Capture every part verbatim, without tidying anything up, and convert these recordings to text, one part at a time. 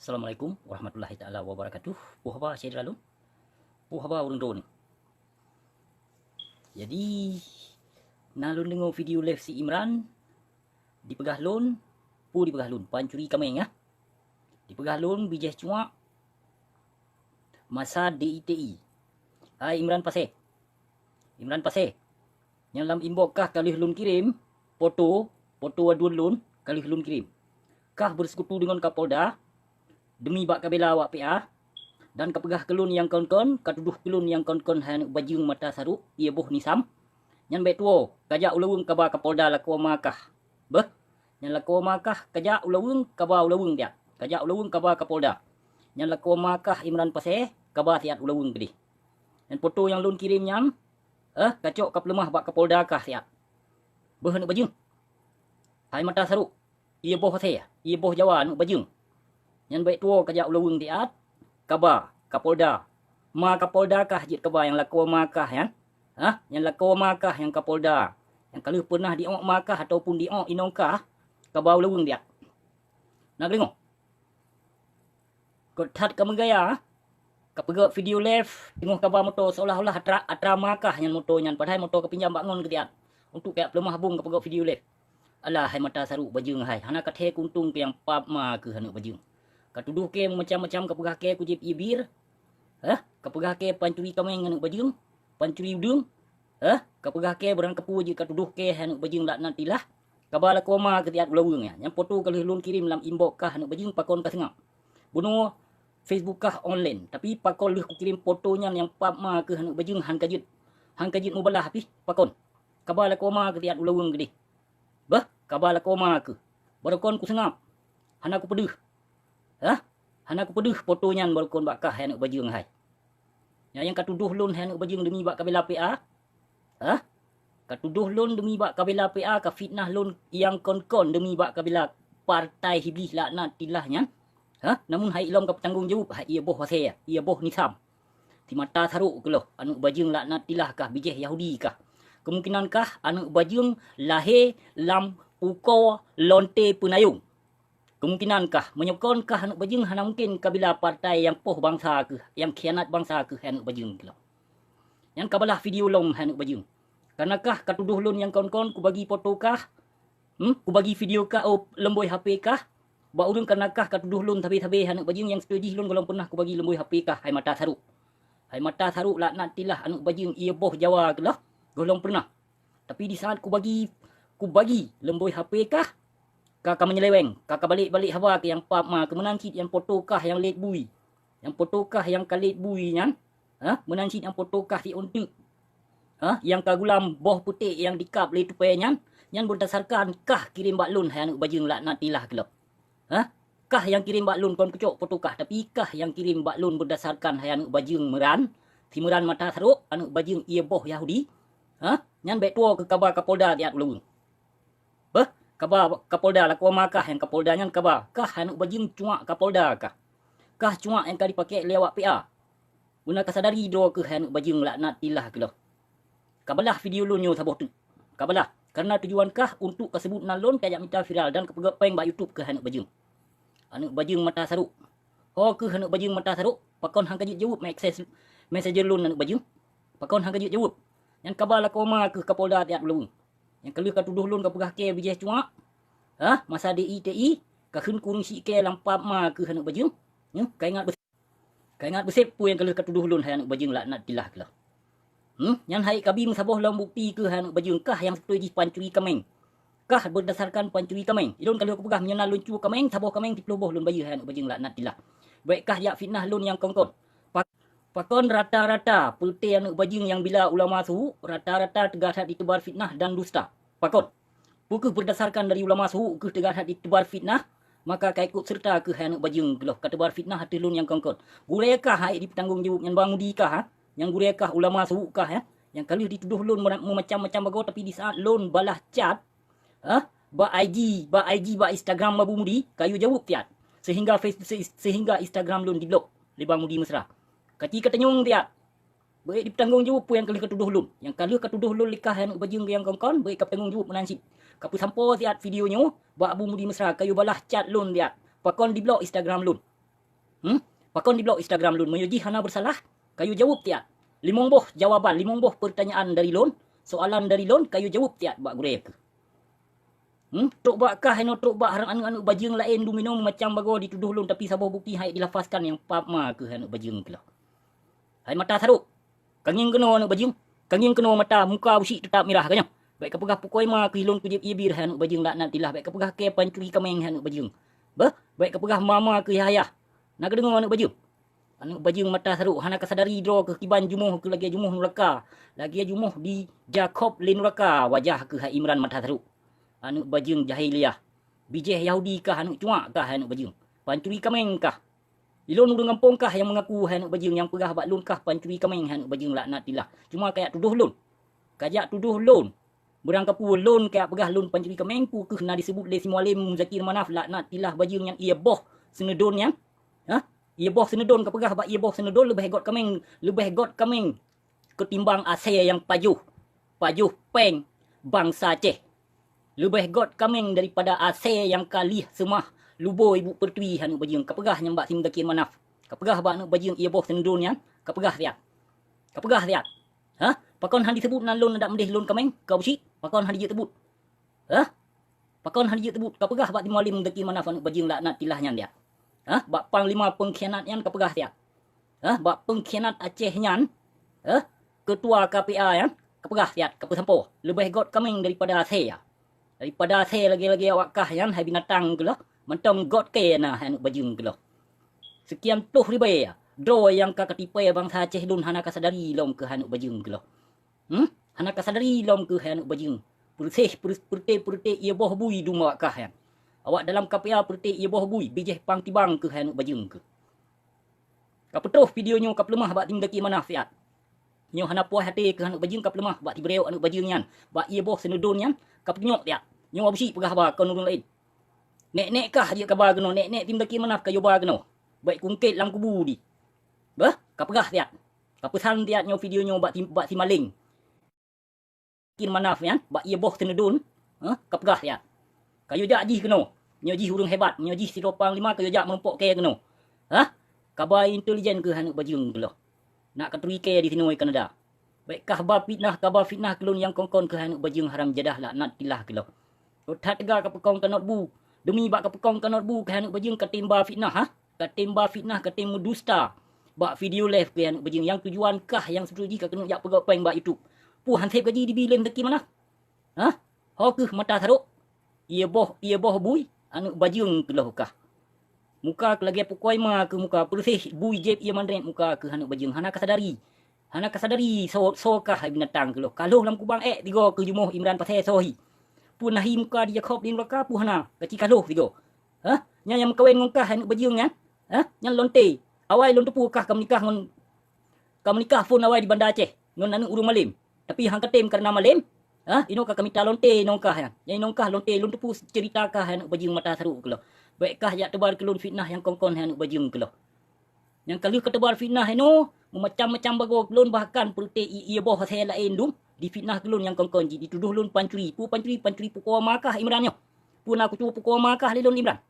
Assalamualaikum warahmatullahi taala wabarakatuh. Peue haba syedara lôn? Peue haba ureuëng droeneuh? Jadi, na lôn deungoe video live si Imran, dipeugah lôn, peue dipeugah lôn, pancuri kaméng, ya. Dipeugah lôn bijéh cuak masa D I T I. Hai Imran Pasé. Imran Pasé. Nyang lam inbox kah ka lheueh lôn kirém, foto, foto waduen lôn ka lheueh lôn kirém. Kah beusekutu deungon Kapolda, demi bak kabela awak P A, dan kapeugah keu lôn nyang kon-kon, katudoh keu lôn nyang kon-kon hai aneuëk bajeueng mata sarok, ié boh nisam. Nyan bék tuwoe, kajak ulaweueng kaba Kapolda lakoe ma kah. Beuh, nyan lakoe ma kah, kajak ulaweueng kaba ulaweueng tiat. Kajak ulaweueng kaba Kapolda. Nyan lakoe ma kah Imran Pasé, kaba siat ulaweueng keudeh. Nyan foto nyang lôn kirém nyan, eh, kacok kapeuleumah bak Kapolda kah siat. Beuh aneuëk bajeueng. Hai mata sarok, ié boh asée, ié boh Jawa aneuëk bajeueng. Nyan bék tuwoe kajak ulaweueng tiat, kaba, Kapolda. Ma Kapolda kah jeuet kaba nyang lakoe ma kah nyan? Hah? Nyang lakoe ma kah nyang Kapolda? Nyang ka lheueh peunah diok ma kah ataupun diok inong kah? Kaba ulaweueng tiat. Na geudeungoe? Göt that kameugaya, kapeugöt video live, teungoh kaba moto seolah-olah atra, atra ma kah nyan moto nyan, padahai moto kapinjam bak ngon keutiat. Untuk kajak peuleumah bong kapeugöt video live. Alah hai mata sarok bajeueng hai, hana kathé keuuntông keu nyang pap ma keuh aneuëk bajeueng. Katudoh kée meumacam-macam, kapeugah kée kujieb ié bir. Hah? Kapeugah kée pancuri kaméng aneuëk bajeueng, pancuri udeueng. Hah? Kapeugah kée beurangkapeue jeuet katudoh kée hai aneuëk bajeueng laknatillah. Kaba lakoe ma keutiat ulaweueng nyan. Nyang foto ka lheueh lôn kirém lam inbox kah aneuëk bajeueng pakon kaseungab. Bunoe Facebook kah online, tapi pakon lheueh kukirém foto nyan nyang pap ma keuh aneuëk bajeueng han ka jeuet. Han ka jeuet mubalah pih, pakon? Kaba lakoe ma keutiat ulaweueng keudeh. Beuh, kaba lakoe ma keuh. Barokon kuseungab. Hana kupeudeuh. Hah? Hana kupeudeuh foto nyan barokon bak kah hai aneuëk bajeueng hai. Nyan nyang katudoh lôn hai aneuëk bajeueng demi bak kabela P A? Hah? Katudoh lôn demi bak kabela P A, kafitnah lôn nyang kon-kon demi bak kabela partai hiblih laknatillah nyan? Hah? Namun hai ilom kapeutanggong jaweueb hai ié boh asée, ié boh nisam. Si mata sarok keuloh, aneuëk bajeueng laknatillah kah, bijéh Yahudi kah. Kemungkinan kah aneuëk bajeueng lahé lam ukoe lonte peunayong. Kemungkinan kah, meunyoe kon kah aneuëk bajeueng hana mungken kabela partai nyang poh bansa keuh, nyang khianat bansa keuh hai aneuëk bajeueng keuloh. Nyan kabalah video lom hai aneuëk bajeueng. Kareuna kah katudoh lôn nyang kon-kon kubagi foto kah, hmm, kubagi video kah, oh, leumbôi H P kah, bak ureuëng kareuna kah katudoh lôn sabe-sabe hai aneuëk bajeueng nyang siteue jih lôn gohlom peunah kubagi leumbôi H P kah hai mata sarok. Hai mata sarok laknatillah aneuëk bajeueng ié boh Jawa keuloh, gohlom peunah. Tapi di saat kubagi, kubagi leumbôi H P kah, ka, ka menyeleweng, ka, ka balek-balek haba keu nyang pap ma keuh meunan cit nyang foto kah nyang lét bui. Nyang foto kah nyang ka lét bui nyan, ha, meunan cit nyang foto kah si onteuk. Ha, nyang ka gulam boh putéh nyang dikab lé tupée nyan, nyan beurdasarkan kah kirém bak lôn hai aneuëk bajeueng laknatillah keuloh. Ha? Kah nyang kirém bak lôn kon kucok foto kah, tapi kah nyang kirém bak lôn beurdasarkan hai aneuëk bajeueng Meuran, si Meuran mata sarok, aneuëk bajeueng ié boh Yahudi. Ha? Nyan bék tuwoe keu kaba Kapolda tiat ulaweueng. Beuh, kaba Kapolda lakoe ma kah nyang Kapolda nyan kaba, kah aneuëk bajeueng cuak Kapolda kah. Kah cuak nyang ka dipaké lé awak P A. Beuna kasadari droe keuh hai aneuëk bajeueng laknatillah keuloh. Kabalah video lôn nyoe saboh teuk. Kabalah, kareuna tujuan kah untuk kaseubut nan lôn kajak mita viral dan kapeugöt péng bak YouTube keuh hai aneuëk bajeueng. Aneuëk bajeueng mata sarok. Ho keuh aneuëk bajeueng mata sarok, pakon han ka jeuet jaweueb message, messenger lôn aneuëk bajeueng? Pakon han ka jeuet jaweueb? Nyan kaba lakoe ma keuh Kapolda tiat ulaweueng. Nyang ka lheueh katudoh lôn kapeugah kée bijéh cuak. Hah, masa D I T I, kakheun kureueng syiek kée lam pap ma keuh aneuëk bajeueng. Nyoe, kaingat Kaingat beuseb peue nyang ka lheueh katudoh lôn hai aneuëk bajeueng laknatillah keuloh. Hmm? Nyan hai kabi meusaboh lom bukti keuh hai aneuëk bajeueng kah nyang seubeutôi jih pancuri kaméng. Kah beurdasarkan pancuri kaméng. Ilôn ka lheueh kupeugah meunyoe na lôn cue kaméng, saboh kaméng siploh boh lôn bayeue hai aneuëk bajeueng laknatillah. Bék kah jak fitnah lôn nyang kon-kon. Pa-, pakon rata-rata peureute aneuëk bajeueng nyang bila ulama suhu, rata-rata teuga that diteubar fitnah dan dusta. Pakon? Peu kheueh beurdasarkan dari ulama suhu kheueh teuga that diteubar fitnah, maka ka ikot seureuta kheueh hai aneuëk bajeueng keuloh ka teubar fitnah ateueh lôn nyang kon-kon. Gurée kah hai dipeutanggong jaweueb nyan ba mudi kah, ha? Nyang gurée kah ulama suhu kah, ha? Nyang ka lheueh ditudoh lôn meura-, meumacam-macam bagoe, tapi di saat lôn balah chat, ha? Bak I G, bak I G, bak Instagram Abu Mudi, kayue jaweueb tiat. Sehingga face-, se-, sehingga Instagram lôn diblok lé Bang Mudi Mesra. Kaci katanyong tiat. Beuék dipeutanggong jaweueb peue nyang ka lheueh katudoh lôn. Nyang ka lheueh katudoh lôn likah hai aneuëk bajeueng nyang kon-kon, beuék kapeutanggong jaweueb meunan cit. Kapeusampoe siat video nyoe bak Abu Mudi Mesra kayue balah chat lôn diat. Pakon diblok Instagram lôn. Hmm? Pakon diblok Instagram lôn? Meunyoe jih hana beusalah, kayue jaweueb tiat. Limong boh jawaban, limong boh peurtanyaan dari lôn, soalan dari lôn, kayue jaweueb tiat bak gurée keuh. Hmm? Trok bak kah inoe, trok bak harang aneuëk-aneuëk bajeueng laén dum inoe meumacam bagoe ditudoh lôn, tapi saboh bukeuti han ék dilafazkan nyang pap ma keuh aneuëk bajeueng keuh. Hai mata sarok, kangieng keunoe aneuëk bajeueng, kangieng keunoe mata, muka busyik teutab mirah ka nyoe. Bék kapeugah pukoi ma keuh lôn kujieb ié bir hai aneuëk bajeueng laknatillah, bék kapeugah kée pancuri kaméng hai aneuëk bajeueng. Beuh, bék kapeugah mama keuh yah-yah. Na kadeungoe aneuëk bajeueng? Aneuëk bajeueng mata sarok, hana kasadari droe keuh kiban jumoh keuh lagée jumoh nuraka, lagée jumoh di Jakob lé nuraka wajah keuh hai Imran mata sarok. Aneuëk bajeueng jahiliah. Bijéh Yahudi kah, aneuëk cuak kah hai aneuëk bajeueng? Pancuri kaméng kah? Ilôn ureuëng gampông kah nyang meungaku hai aneuëk bajeueng, nyang peugah bak lôn kah pancuri kaméng hai aneuëk bajeueng laknatillah? Cuma kajak tudoh lôn. Kajak tudoh lôn. Beurangkapeue lôn kajak peugah lôn pancuri kaméng, peu keuh na diseubut lé si Mualem Muzakir Manaf laknatillah bajeueng nyan ié boh seuneudon nyan? Hah? Ié boh seuneudon kapeugah bak ié boh seuneudon leubeh gét kaméng, leubeh gét kaméng keutimbang asée nyang pajoh, pajoh péng bansa Aceh. Leubeh gét kaméng daripada asée nyang ka lieh seumah lubô ibu peurtui hai aneuëk bajeueng. Kapeugah nyan bak si Muzakir Manaf. Kapeugah bak aneuëk bajeueng ié boh seuneudon nyan, kapeugah siat. Kapeugah siat. Hah? Pakon han diseubut nan lôn adak meudeh lôn kaméng, kah busyik? Pakon han dijeuet seubut? Hah? Pakon han dijeuet seubut? Kapeugah bak si Mualem Muzakir Manaf aneuëk bajeueng laknatillah nyan dia. Hah? Bak panglima peungkhianat nyan kapeugah siat. Hah? Bak peungkhianat Aceh nyan, hah? Keutua K P A nyan kapeugah siat, kapeusampoe. Leubeh gét kaméng daripada asée ya. Daripada asée lagée-lagée awak kah nyan hai binatang keuh lôn, mantong gét kée na hai aneuëk bajeueng keuh lôn. Seukian ploh ribée ya, droe nyang ka katipée bansa Aceh lôn hana kasadari lom keuh hai aneuëk bajeueng keuh lôn. Hmm? Hana kasadari lom keuh hai aneuëk bajeueng. Peureuseh, peureuseh, peureute-peureute ié boh bui dum awak kah nyan. Awak dalam K P A peureute ié boh bui, bijéh pang tibang keuh hai aneuëk bajeueng keuh. Kapeutroh video nyoe kapeuleumah bak si Muzakir Manaf siat. Nyoe hana puas até keuh aneuëk bajeueng, kapeuleumah bak si Breo aneuëk bajeueng nyan, bak ié boh seuneudon nyan, kapeutunyok siat. Nyoe busyik peugah haba kon ureuëng laén. Nek-nek kah jeuet kaba keunoe, nek-nek si Muzakir Manaf kayue ba keunoe. Bék kuungkét lam kubu di. Beuh, kapeugah siat. Kapeusan siat nyoe video nyoe bak si, bak si Maleng Muzakir Manaf nyan, bak ié boh seuneudon, hah, kapeugah siat. Kayue jak jih keunoe. Nyoe jih ureuëng hebat, nyoe jih sidroe panglima, kayue jak meurumpok kée keunoe. Hah? Kaba intelijen keuh hai aneuëk bajeueng keuh lôn. Nak katuri kée di sinoe Kanada. Bék kah ba fitnah, kaba fitnah keu lôn nyang kon-kon keuh hai aneuëk bajeueng haram jadah laknatillah keuh lôn. Rot that teuga kapeukong kanot bu. Deumi bak kapeukong kanot bu keuh hai aneuëk bajeueng katem ba fitnah, hah? Katem ba fitnah, katem meudusta. Bak video live keuh hai aneuëk bajeueng nyang tujuan kah nyang seubeutôi jih ka keuneuk jak peugét péng bak YouTube. Peue han sép gaji dibi lé Muzakir Manaf? Hah? Ho keuh mata sarok? Ié boh, ié boh bui, aneuëk bajeueng keuh lôn kah. Muka keuh lagée pukoi ma keuh muka, peureuseh bui jieb ié mandrét muka keuh aneuëk bajeueng, hana kasadari. Hana kasadari soe, soe kah hai binatang keuh lôn. Ka lhôh lam kubang ék tigoe keuh jumoh Imran Pasé soe hi. Peue na hi muka di Jakob di nuraka peue hana, kaci ka lhôh tigoe. Hah? Nyan nyang meukawen ngon kah hai aneuëk bajeueng nyan? Hah? Nyan lonte. Awai lôn teupeue kah kameunikah ngon, kameunikah phon awai di Banda Aceh ngon aneuëk ureuëng malem. Tapi han katem kareuna malem, hah, inoe ka kamita lonte inong kah nyan. Nyan inong kah lonte lôn teupeue ceurita kah hai aneuëk bajeueng mata sarok keuh lôn. Bék kah jak teubar keu lôn fitnah nyang kon-kon hai aneuëk bajeueng keuh lôn. Nyang ka lheueh kateubar fitnah inoe, meumacam-macam bagoe keu lôn, bahkan peureute ié boh asée laén dum difitnah keu lôn nyang kon-kon jih, ditudoh lôn pancuri. Peue pancuri? Pancuri pukoe ma kah Imran nyoe? Peue na kucue pukoe ma kah lé lôn Imran?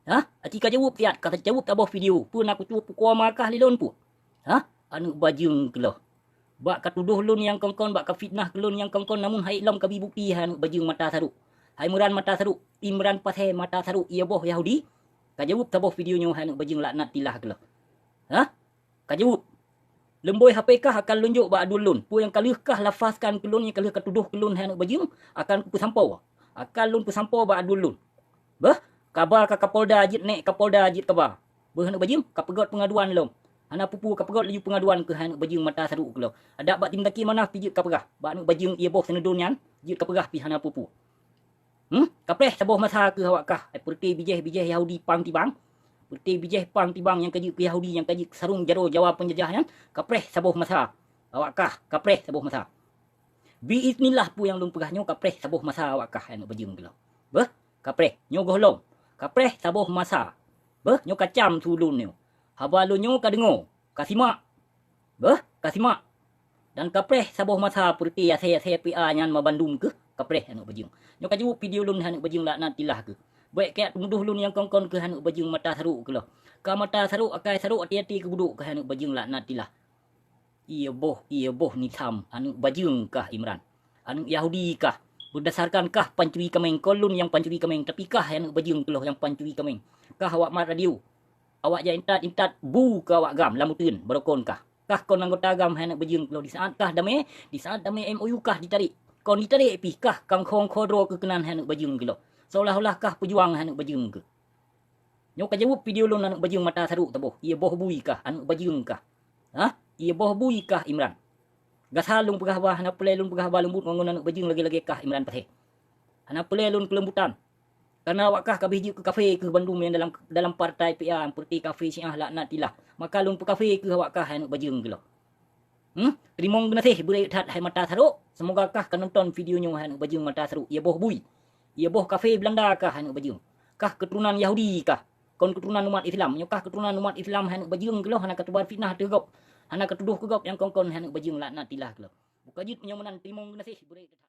Hah? Aci kajaweueb siat, kajaweueb saboh video. Peue na kucue pukoe ma kah lé lôn peue? Hah? Aneuëk bajeueng keuh lôn. Bak katudoh lôn nyang kon-kon, bak kafitnah keu lôn nyang kon-kon, namun han ék lom kabi bukeuti hai aneuëk bajeueng mata sarok. Hai Imran mata sarok, Imran Pasé mata sarok, ié boh Yahudi, kajaweueb saboh video nyoe hai aneuëk bajeueng laknatillah keuh lôn. Hah? Kajaweueb. Leumbôi H P kah akan lôn jok bak aduen lôn. Peue nyang ka lheueh kah lafazkan keu lôn, nyang ka lheueh katudoh keu lôn hai aneuëk bajeueng, akan kupeusampoe. Akan lôn peusampoe bak aduen lôn. Beuh, kaba ka Kapolda jeuet, nek Kapolda jeuet kaba. Beuh aneuëk bajeueng, kapeugét peungaduan lom. Hana peue-peue, kapeugét laju peungaduan keuh hai aneuëk bajeueng mata sarok keuh lôn. Adak bak si Muzakir Manaf pih jeuet kapeugah. Bak aneuëk bajeueng ié boh seuneudon nyan jeuet kapeugah pih hana peue-peue. Hmm? Kapreh saboh masa keuh awak kah, eh, peureute bijéh-bijéh Yahudi pang tibang. Peureute bijéh pang tibang nyang ka jeuet keu Yahudi, nyang ka jeuet keu sarong jaroe Jawa peunjajah nyan, kapreh saboh masa. Awak kah, kapreh saboh masa. Biiznillah peue nyang lôn peugah nyoe kapreh saboh masa awak kah hai aneuëk bajeueng keuh lôn. Beuh, kapreh, nyoe gohlom. Kapreh saboh masa. Beuh, nyoe kacam su lôn nyoe. Haba lôn nyoe kadeungoe, kasimak. Beuh, kasimak. Dan kapreh saboh masa peureute asée-asée P A nyan mabandum keuh kapreh aneuëk bajeueng. Nyoe kajaweueb video lôn hai aneuëk bajeueng laknatillah keuh. Bék kajak tumudoh lôn nyang kon-kon keuh hai aneuëk bajeueng mata sarok keuh lôn. Ka mata sarok, akai sarok, até-até keu budok kah aneuk bajeueng laknatillah. Ié boh, ié boh Nizam, aneuk bajeueng kah Imran. Aneuk Yahudi kah. Berdasarkan kah pancuri kaméng, kon lôn nyang pancuri kaméng, tapi kah aneuk bajeueng keulôh nyang pancuri kaméng. Kah awak mat radio. Awak jak intat-intat bu keu awak GAM lam uteuen, beurokon kah. Kah kon anggota GAM hai aneuk bajeueng keulôh, di saat kah damé, di saat damé M O U kah ditarek. Kon ditarek pih kah kangkho-kangkho droe keu keunan hai aneuk bajeueng keulôh. Seolah-olah kah peujuang hai aneuk bajeueng keuh. Nyoe ka jaweueb video lôn aneuk bajeueng mata sarok taboh. Ié boh bui kah, aneuk bajeueng kah. Hah? Ié boh bui kah Imran. Gasa lôn peugah haba, hana peureulée lôn peugah haba leumbut ngon aneuk bajeueng lagée-lagée kah Imran Pasé. Hana peureulée lôn keuleumbutan. Karena awak kah ka beh jeuet keu kafé keuh bandum nyang dalam, dalam partai P A, nyang peureuté kafé Syiah laknatillah. Maka lôn peukafé keuh awak kah hai aneuk bajeueng keulôh. Hmm? Teurimong geunaséh beureukat that hai mata sarok. Seumoga kah ka nonton video nyoe hai aneuk bajeueng mata sarok. Ié boh bui. Ié boh kafé Belanda kah hai aneuk bajeueng. Kah keuturonan Yahudi kah. Kon keuturonan umat Islam. Nyoe kah keuturonan umat Islam hai aneuk bajeueng keulôh hana kateubar fitnah ateueh gob. Hana katudoh keu gob nyang kon-kon hai aneuk bajeueng laknatillah keulôh. Buka jeuet meunyoe meunan teurimong geunaséh beureukat that.